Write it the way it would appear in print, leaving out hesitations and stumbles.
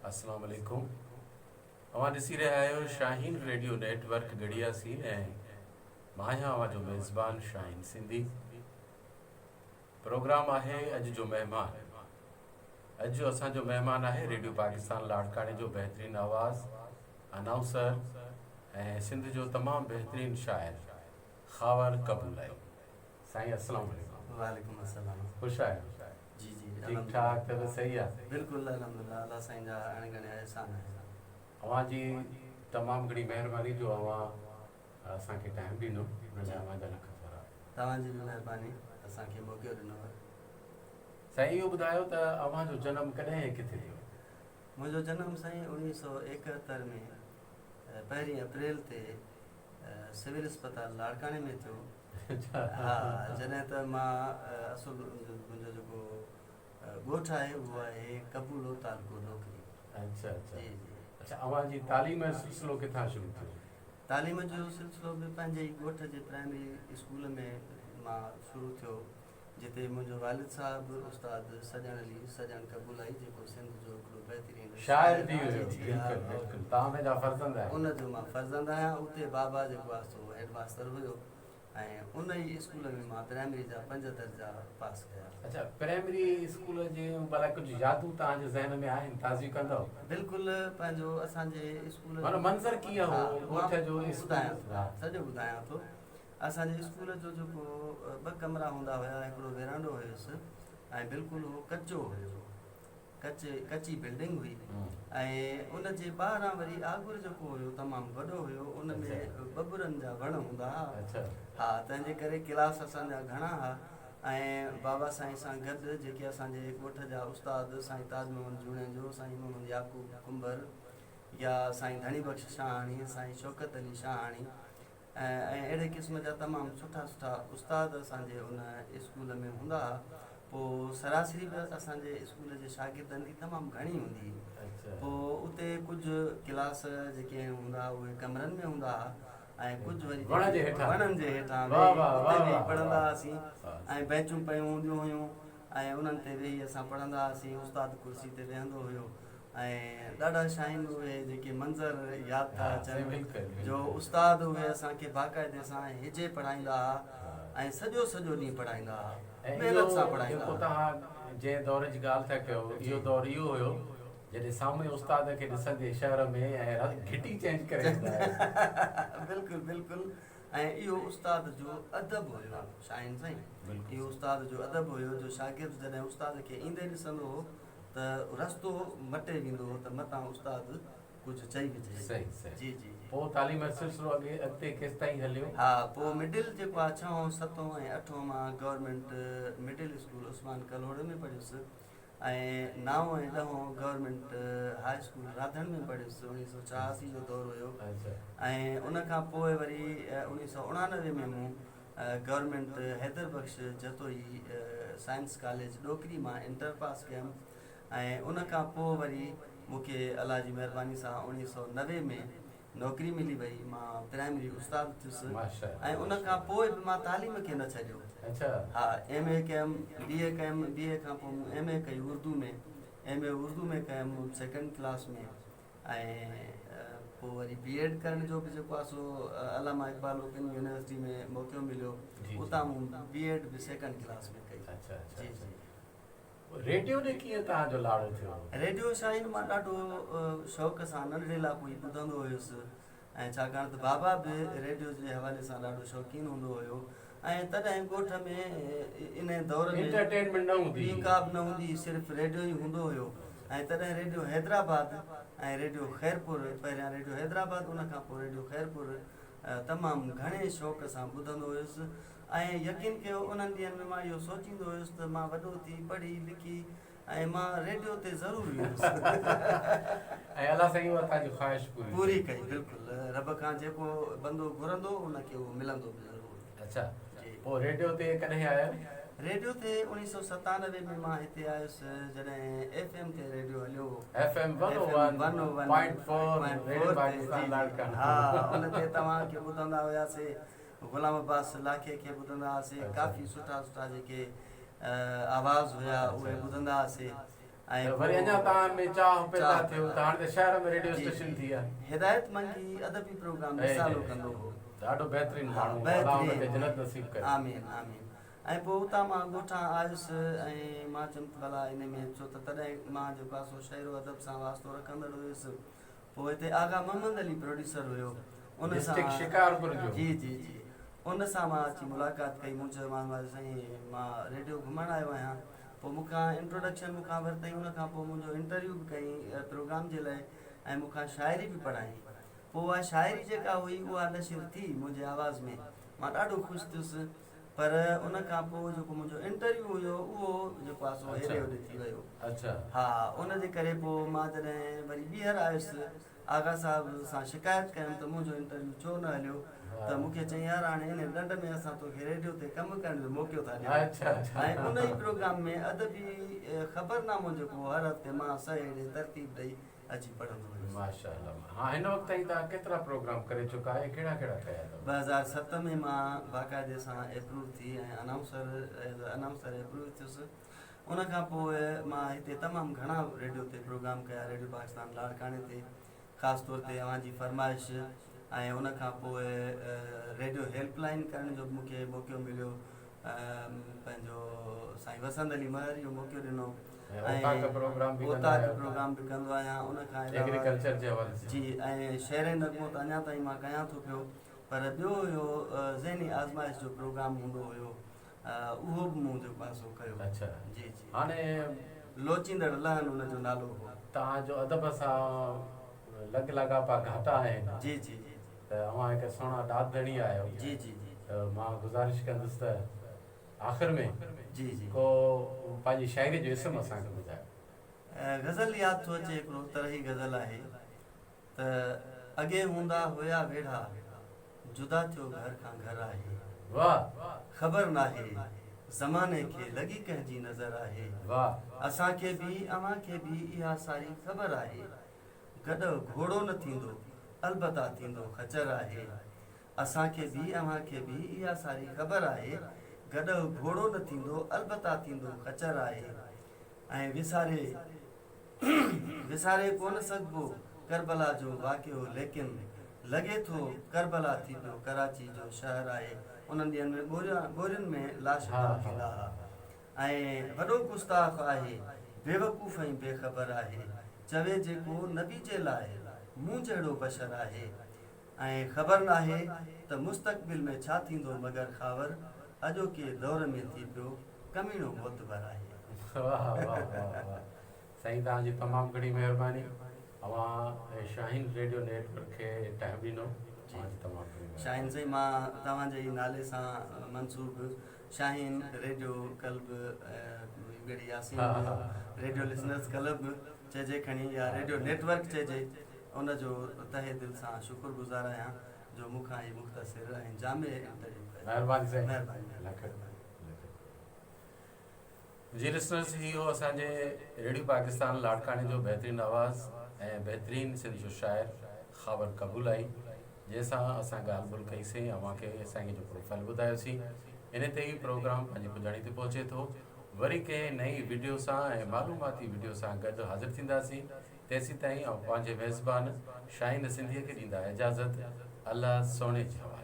اسلام عليڪم. اوهان ڏسي رهيا آهيو شاهين ريڊيو نيٽ ورڪ ڳڙهياسين ۽ مان آهيان اوهان جو ميزبان شاهين سنڌي. پروگرام آهي اڄ جو مهمان. اڄ جو اسان جو مهمان آهي ريڊيو پاڪستان لاڙڪاڻي جو بهترين آواز، انائونسر ۽ سنڌ جو تمام بهترين شاعر خاور قبولائي. سائين السلام عليڪم. وعليڪم السلام. خوش آهيو؟ جي جي ٺيڪ ٺاڪ طبيعت صحيح آ؟ بلڪل الحمدلله الله سائين جا اڻ ڳڻيا احسان آهن. اوهان جي تمام گهڻي مهرباني جو اوهان اسان کي ٽائيم ڏنو ان لاء اوهان جا لک ٿورا. توهان جي به مهرباني اسان کي موقعو ڏنو. سائين اهو ٻڌايو ته اوهان جو جنم ڪڏهن ۽ ڪٿي ٿيو؟ منهنجو جنم سائين 1971 ۾ پهرين اپريل تي سول اسپتال لاڙڪاڻي ۾ ٿيو. ها جڏهن ته مان اصل منهنجو جيڪو ڳوٺ آهي اهو آهي قبولو تعلقو ڏوڪري. اچها اچها جي جي. اچها اوهان جي تعليم جو سلسلو ڪٿان شروع ٿيو؟ تعليم جو سلسلو به پنهنجي ئي ڳوٺ جي پرائمري اسڪول ۾ مان شروع ٿيو جتي منهنجو والد صاحب استاد سڄڻ علي سڄڻ قبولائي جيڪو سنڌ جو هڪڙو بهترين شاعر به هيو. بلڪل بلڪل توهان ان جا فرزند آهيو. ان جو مان فرزند آهيان. اتي بابا جيڪو آهي سو هيڊ ماستر هيو ۽ ان ئي اسڪول ۾ مان پرائمري جا پنج درجا پاس ڪيا. اڇا پرائمري اسڪول جي ڀلا ڪجهه يادون توهان جي ذهن ۾ آهن تازيون ڪندؤ؟ بلڪل پنهنجو اسان جي اسڪول جو معنيٰ منظر ڪيئن هو ڳوٺ جو اسڪول. سڄو ٻڌايان ٿو. اسان جي اسڪول جو جيڪو ٻه ڪمرا هوندا هيا هڪڙو ويرانڊو هيس ۽ بلڪل هو ڪچو هيو ڪچي ڪچي بلڊنگ هئي ۽ ان جي ٻاهران وري آڳر جيڪو هيو تمام وڏو هيو ان ۾ ٻٻرن جا وڻ هوندا ها ها تنهن جي ڪري ڪلاس اسان جا گهڻا ها ۽ بابا سائين سان گڏ جيڪي اسان جي ڳوٺ جا استاد سائين تاج محمد جوڻيجو سائين محمد يعقوب ڪنڀر يا سائين ڌڻي بخش شاهاڻي سائين شوڪت علي شاهاڻي ۽ اهڙي قسم جا تمام سٺا سٺا استاد اسان جي ان اسڪول ۾ هوندا ها. پوء سراسري به اسان جي اسڪول جي شاگردن جي تمام گهڻي هوندي هئي. پوء اتي ڪجهه ڪلاس جيڪي هوندا هئا اهي ڪمرن ۾ هوندا هئا ۽ ڪجهه وري وڻن جي هيٺان ويهي اتي ويهي پڙهندا هئاسين ۽ بينچون پيون هونديون هيون ۽ انهن تي ويهي اسان پڙهندا هئاسين. استاد ڪرسي تي ويهندو هيو. ۽ ڏاڍا شاهين اهي جيڪي منظر ياد ٿا اچن جو استاد اهي اسان کي باقاعدي سان هجي پڙهائيندا ها ۽ سڄو سڄو ڏينهن پڙهائيندا ها محنت سان پڙهائيندا ها. توهان جنهن دور جي ڳالهه ٿا ڪيو اهو دور اهو هيو جڏهن سامهون استاد کي ڏسندي شهر ۾ ۽ گهٽي چينج ڪري ايندا هياسين. بلڪل بلڪل ۽ اهو استاد جو ادب هيو شاهين سائين اهو استاد جو ادب هيو جو شاگرد جڏهن استاد کي ايندي ڏسندو هو ته رستو مٽي ويندو هو ته متان استاد ڪجهه چئي وجهي. صحيح صحيح. جي جي جي. پوء تعليم جو سلسلو اڳي اڳتي ڪيستائين هليو؟ ها پوء مڊل جيڪو آهي ڇهون ستون ۽ اٺون مان گورنمينٽ مڊل اسڪول عثمان ڪلهوڙي ۾ پڙهيس ۽ نائون ۽ ڏهون گورنمينٽ هاء اسڪول راڌڻ ۾ پڙهيس 1986 جو دور هيو ۽ ان کان پوء وري 1989 ۾ مون government Haider Bakhsh Jatoi science college Dokri مان انٽر پاس ڪيم ۽ ان کان پوء وري مون کي الله جي مهرباني سان 1990 ۾ نوڪري ملي وئي مان پرائمري استاد ٿيس ۽ ان کان پوء به مان تعليم کي نه ڇڏيو ها ايم اي ڪيم بي اي ڪيم بي اي کان پوء مون ايم اي ڪئي اردو ۾ ايم اي اردو ۾ ڪيم سيڪنڊ ڪلاس ۾ ۽ پوء وري بي ايڊ ڪرڻ جو به جيڪو آهي سو علامه اقبال اوپن يونيورسٽي ۾ موقعو مليو اتان مون بي ايڊ به سيڪنڊ ڪلاس ۾ ڪئي. اچها اچها جي جي. ريڊيو ڏي ڪيئن توهان جو لاڙو ٿيو؟ ريڊيو شاهين مان ڏاڍو شوق سان ننڍڙي لاڪو ئي ٻڌندو هيس ۽ ڇاڪاڻ ته بابا به ريڊيو جي حوالي سان ڏاڍو شوقين هوندو هيو ۽ تڏهن ڳوٺ ۾ انهي دور ۾ انٽرٽينمينٽ نه هوندي ٻي هئي. ڪا به نه هوندي هئي صرف ريڊيو ئي هوندو هيو ۽ تڏهن ريڊيو حيدرآباد ۽ ريڊيو خيرپور پهريان ريڊيو حيدرآباد ان کان پوء ريڊيو خيرپور تمام گهڻي شوق سان ٻڌندو هيس ۽ يقين ڪيو انهن ڏينهن ۾ مان اهو سوچيندو هيس ته مان وڏو ٿي پڙهي لکي ۽ مان ريڊيو تي ضرور ويندس. ۽ الله سائين اها توهان جي خواهش پوري پوري ڪئي بلڪل رب کان جيڪو بندو گهرندو ان کي اهو ملندو به ضرور. اڇا پوء ريڊيو تي ڪڏهن آيا؟ ريڊيو تي 1997 ۾ مان هتي آيس جڏهن ايف ايم تي ريڊيو هليو هو. F M one O one point four radio Pakistan Larkana. ها ان تي توهان کي ٻڌندا هياسي غلام عباس لاکي کي ٻڌندا هئاسي ڪافي سٺا سٺا جيڪي آواز هيا اهي ٻڌندا هئاسي ۽ ته وري اڃا توهان ۾ چاهه پيدا ٿيو ته هاڻي ته شهر ۾ ريڊيو اسٽيشن ٿي آهي. هدايت منگي ادبي پروگرام رسالو ڪندو هو. ڏاڍو بهترين ماڻهو هو الله ان کي جنت نصيب ڪري. آمين آمين ۽ پوء اتان مان ڳوٺان آيس ۽ مان چيم ته ڀلا ان ۾ ڇو ته تڏهن مان جيڪو آهي سو شعر و ادب سان واسطو رکندڙ هيس پوء هتي آغا محمد علي پروڊيوسر هيو ان سان ڊسٽرڪٽ شڪارپور جو. جي جي جي ان سان مان اچي ملاقات ڪئي مون چيومانس سائين مان ريڊيو گهمڻ آيو آهيان پوء مون کان انٽروڊڪشن مون کان ورتائين ان کان پوء منهنجو انٽرويو به ڪيائين پروگرام جي لاء ۽ مون کان شاعري به پڙهايائين پوء اها شاعري جيڪا هئي اها نشر ٿي منهنجي آواز ۾ مان ڏاڍو خوش ٿيس پر ان کان پوء جيڪو منهنجو انٽرويو هيو اهو جيڪو آهي سو هيڏي هوڏي ٿي ويو ها ان جي ڪري پوء مان جڏهن وري ٻيهر آيس آغا صاحب سان شڪايت ڪيم ته منهنجو انٽرويو ڇو نه هليو ته مون کي چيائين يار هاڻي انهي ڏنڊ ۾ اسان توکي ريڊيو تي ڪم ڪرڻ جو موقعو ٿا ڏيون ۽ ان ئي پروگرام ۾ ادبي خبرنامو جيڪو هو هر هفتي مان سهيڙي ترتيب ڏئي اچي پڙهندو هيس. ماشاءالله ها هن وقت تائين توهان ڪيترا پروگرام ڪري چڪا آهيو ۽ ڪهڙا ڪهڙا ڪيا اٿو؟ 2007 ۾ مان باقاعدي سان ايپروو ٿي ۽ انائونسر ايز اي انائونسر ايپروو ٿيس. ان کان پوء مان هتي تمام گهڻا ريڊيو تي پروگرام ڪيا، ريڊيو پاڪستان لاڙڪاڻي تي خاص طور تي اوهان جي فرمائش ۽ ان کان پوء ريڊيو هيلپ لائين ڪرڻ جو به مون کي موقعو مليو، پنهنجو سائين وسند علي مهر اهو موقعو ڏنو ۽ اوطاق پروگرام به ڪندا اوطاق پروگرام به ڪندو آهيان ان کان علاوه ايگريڪلچر جي حوالي سان جي ۽ شعري نغمو ته اڃا تائين مان ڪيان ٿو پيو پر ٻيو اهو ذهني آزمائش جو پروگرام هوندو هيو اهو به مون جيڪو آهي سو ڪيو. اڇا جي جي. هاڻي لوچيندڙ لهن ان جو نالو هو. توهان جو ادب سان لڳ لاڳاپا گهاٽا آهن. جي جي. ته اوهان هڪ سهڻا ڏات ڌڻي آهيو. جي جي جي. ته مان گذارش ڪندس ته آخر ۾ جي جي. ڪو پنهنجي شاعري جو اسم اسان کي ٻڌايو. غزل ياد ٿو اچي هڪڙو طرحي غزل آهي ته اڳي هوندا هيا ويڙها جدا ٿيو گهر کان گهر آهي. واه. خبر ناهي زماني کي لڳي ڪنهن جي نظر آهي. واه. اسان کي به اوهان کي به اها ساري خبر آهي. گڏهه گهوڙو نه ٿيندو البته ٿيندو خچر آهي. اسان کي به اوهان کي به اها ساري خبر آهي. گڏهه گهوڙو نه ٿيندو البته ٿيندو خچر آهي. ۽ وساري وساري ڪونه سگهبو ڪربلا جو واقعو ليڪن لڳي ٿو ڪربلا ٿي پيو ڪراچي جو شهر آهي انهن ڏينهن ۾ ٻورين ۾ لاش دفن ٿيندا ها ۽ وڏو گستاخ آهي بيوقوف ۽ بي خبر آهي چوي جيڪو نبي جي لاء مون جهڙو بشر آهي ۽ خبر ناهي ته مستقبل ۾ ڇا ٿيندو مگر خاور اڄوڪي دور ۾ ٿي پيو ڪميڻو معتبر آهي. واه واه واه واه سائين توهان جي تمام گهڻي مهرباني اوهان شاهين ريڊيو نيٽ ورڪ کي ٽائيم ڏنو اوهان جي تمام گهڻي مهرباني. شاهين سائين مان توهان جي ئي نالي سان منسوب شاهين ريڊيو ڪلب ڳڙهي ياسين جو ريڊيو لسنرز ڪلب چئجي کڻي يا ريڊيو نيٽ ورڪ چئجي ان جو تهه دل سان شڪر گذار آهيان جو مون کان هي مختصر ۽ جامع انٽرويو ڪيو. مهرباني سائين. مهرباني. لک جي لسنرز هي هو اسان جي ريڊيو پاڪستان لاڙڪاڻي جو بهترين آواز ۽ بهترين سنڌ جو شاعر خاور قبولائي جنهن سان اسان ڳالهه ٻولهه ڪئي سين اوهان کي سائين جو پروفائل ٻڌايو سين ان تي ئي پروگرام پنهنجي پڄاڻي تي پهچي ٿو وري ڪنهن نئين وڊيو سان ۽ معلوماتي وڊيو سان گڏ حاضر ٿينداسين تيسين تائين اوهان پنهنجي ميزبان شاهين سنڌي کي ڏيندا اجازت الله سهڻي جي حوالي.